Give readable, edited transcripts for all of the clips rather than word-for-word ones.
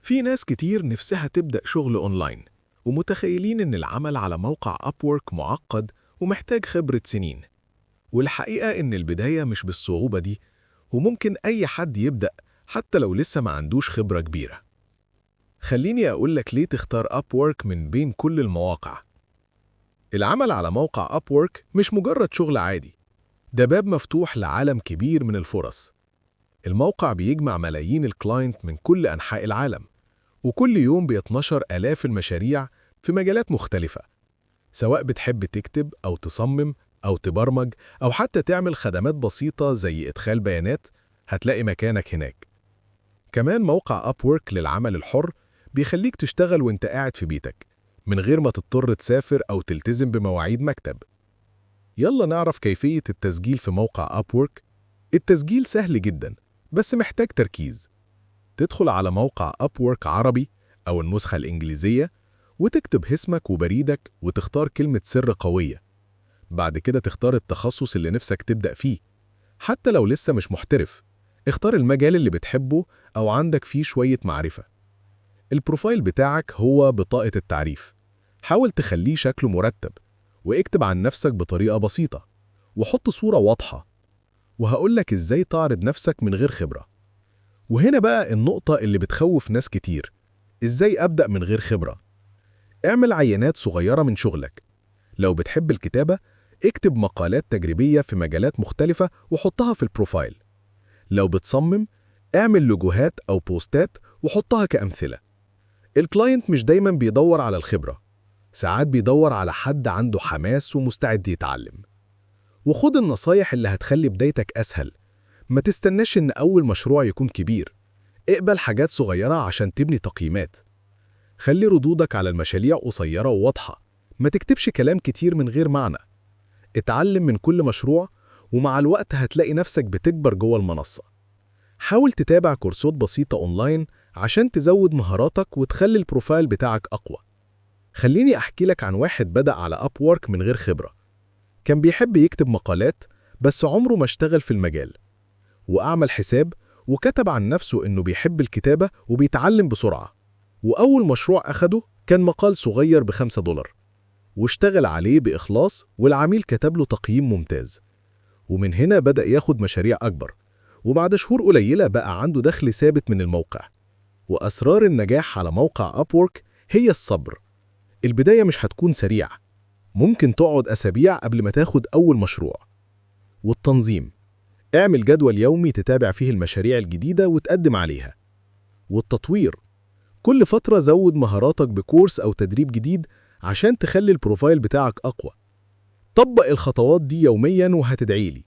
في ناس كتير نفسها تبدأ شغل أونلاين ومتخيلين إن العمل على موقع Upwork معقد ومحتاج خبرة سنين، والحقيقة إن البداية مش بالصعوبة دي، وممكن أي حد يبدأ حتى لو لسه ما عندوش خبرة كبيرة. خليني أقولك ليه تختار Upwork من بين كل المواقع. العمل على موقع Upwork مش مجرد شغل عادي، ده باب مفتوح لعالم كبير من الفرص. الموقع بيجمع ملايين ال client من كل أنحاء العالم، وكل يوم بيتنشر آلاف المشاريع في مجالات مختلفة. سواء بتحب تكتب أو تصمم أو تبرمج أو حتى تعمل خدمات بسيطة زي إدخال بيانات، هتلاقي مكانك هناك. كمان موقع Upwork للعمل الحر بيخليك تشتغل وانت قاعد في بيتك من غير ما تضطر تسافر أو تلتزم بمواعيد مكتب. يلا نعرف كيفية التسجيل في موقع Upwork. التسجيل سهل جدا، بس محتاج تركيز. تدخل على موقع Upwork عربي أو النسخة الإنجليزية، وتكتب اسمك وبريدك وتختار كلمة سر قوية. بعد كده تختار التخصص اللي نفسك تبدأ فيه، حتى لو لسه مش محترف. اختار المجال اللي بتحبه أو عندك فيه شوية معرفة. ال profile بتاعك هو بطاقة التعريف، حاول تخليه شكله مرتب، واكتب عن نفسك بطريقة بسيطة، وحط صورة واضحة. وهقولك إزاي تعرض نفسك من غير خبرة. وهنا بقى النقطة اللي بتخوف ناس كتير: إزاي أبدأ من غير خبرة؟ اعمل عينات صغيرة من شغلك. لو بتحب الكتابة، اكتب مقالات تجريبية في مجالات مختلفة وحطها في ال profile. لو بتصمم، اعمل لوجوهات أو بوستات وحطها كأمثلة. ال client مش دايما بيدور على الخبرة، ساعات بيدور على حد عنده حماس ومستعد يتعلم. وخد النصايح اللي هتخلي بدايتك أسهل: ما تستناش إن أول مشروع يكون كبير، اقبل حاجات صغيرة عشان تبني تقييمات. خلي ردودك على المشاريع قصيرة وواضحة، ما تكتبش كلام كتير من غير معنى. اتعلم من كل مشروع، ومع الوقت هتلاقي نفسك بتكبر جوه المنصة. حاول تتابع كورسات بسيطة أونلاين عشان تزود مهاراتك وتخلي ال profile بتاعك أقوى. خليني أحكي لك عن واحد بدأ على Upwork من غير خبرة. كان بيحب يكتب مقالات، بس عمره ما اشتغل في المجال. وعمل حساب وكتب عن نفسه إنه بيحب الكتابة وبيتعلم بسرعة. وأول مشروع أخده كان مقال صغير ب5 دولار، واشتغل عليه بإخلاص، والعميل كتب له تقييم ممتاز. ومن هنا بدأ ياخد مشاريع أكبر، وبعد شهور قليلة بقى عنده دخل ثابت من الموقع. وأسرار النجاح على موقع Upwork هي الصبر. البداية مش هتكون سريعة، ممكن تقعد أسابيع قبل ما تاخد أول مشروع. والتنظيم، اعمل جدول يومي تتابع فيه المشاريع الجديدة وتقدم عليها. والتطوير، كل فترة زود مهاراتك بكورس أو تدريب جديد عشان تخلي ال profile بتاعك أقوى. طبق الخطوات دي يوميا وهتدعيلي.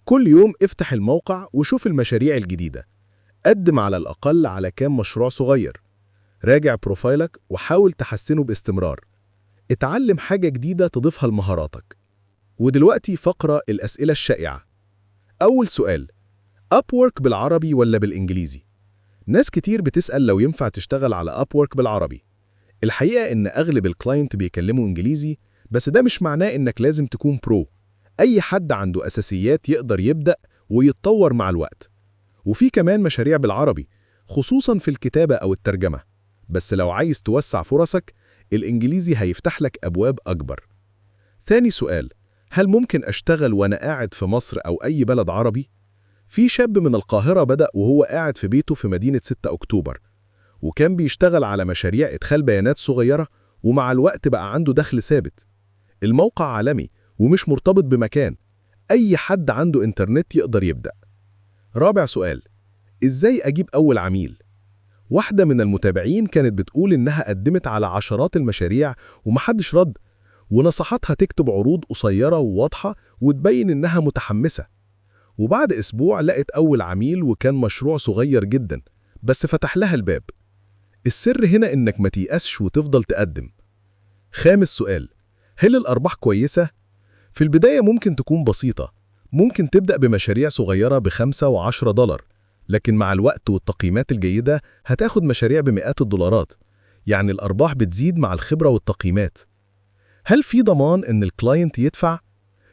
كل يوم افتح الموقع وشوف المشاريع الجديدة، قدم على الأقل على كام مشروع صغير، راجع profile ك وحاول تحسنه باستمرار، اتعلم حاجة جديدة تضيفها لمهاراتك. ودلوقتي فقرة الأسئلة الشائعة. أول سؤال: Upwork بالعربي ولا بالإنجليزي؟ ناس كتير بتسأل لو ينفع تشتغل على Upwork بالعربي. الحقيقة إن أغلب ال client بيكلموا إنجليزي، بس ده مش معناه إنك لازم تكون pro. أي حد عنده أساسيات يقدر يبدأ ويتطور مع الوقت. وفي كمان مشاريع بالعربي، خصوصا في الكتابة أو الترجمة، بس لو عايز توسع فرصك، الإنجليزي هيفتح لك أبواب أكبر. ثاني سؤال: هل ممكن أشتغل وأنا قاعد في مصر أو أي بلد عربي؟ في شاب من القاهرة بدأ وهو قاعد في بيته في مدينة 6 أكتوبر، وكان بيشتغل على مشاريع إدخال بيانات صغيرة، ومع الوقت بقى عنده دخل ثابت. الموقع عالمي ومش مرتبط بمكان، أي حد عنده إنترنت يقدر يبدأ. رابع سؤال: إزاي أجيب أول عميل؟ واحدة من المتابعين كانت بتقول إنها قدمت على عشرات المشاريع ومحدش رد، ونصحتها تكتب عروض قصيرة وواضحة وتبين إنها متحمسة. وبعد أسبوع لقت أول عميل، وكان مشروع صغير جدا، بس فتح لها الباب. السر هنا إنك ما تيأسش وتفضل تقدم. خامس سؤال: هل الأرباح كويسة؟ في البداية ممكن تكون بسيطة، ممكن تبدأ بمشاريع صغيرة ب5 و10 دولار، لكن مع الوقت والتقييمات الجيدة هتاخد مشاريع بمئات الدولارات. يعني الأرباح بتزيد مع الخبرة والتقييمات. هل في ضمان إن ال client يدفع؟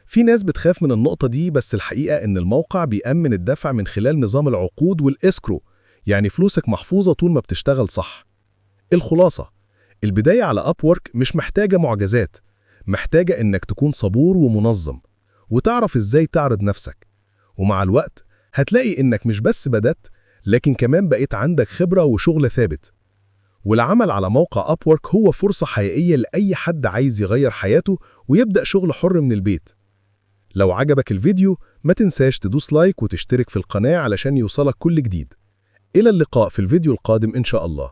في ناس بتخاف من النقطة دي، بس الحقيقة إن الموقع بيأمن الدفع من خلال نظام العقود وال escrow. يعني فلوسك محفوظة طول ما بتشتغل صح. الخلاصة، البداية على Upwork مش محتاجة معجزات، محتاجة إنك تكون صبور ومنظم وتعرف إزاي تعرض نفسك. ومع الوقت هتلاقي إنك مش بس بدأت، لكن كمان بقيت عندك خبرة وشغل ثابت. والعمل على موقع Upwork هو فرصة حقيقية لأي حد عايز يغير حياته ويبدأ شغل حر من البيت. لو عجبك الفيديو ما تنساش تدوس like وتشترك في القناة علشان يوصلك كل جديد. إلى اللقاء في الفيديو القادم إن شاء الله.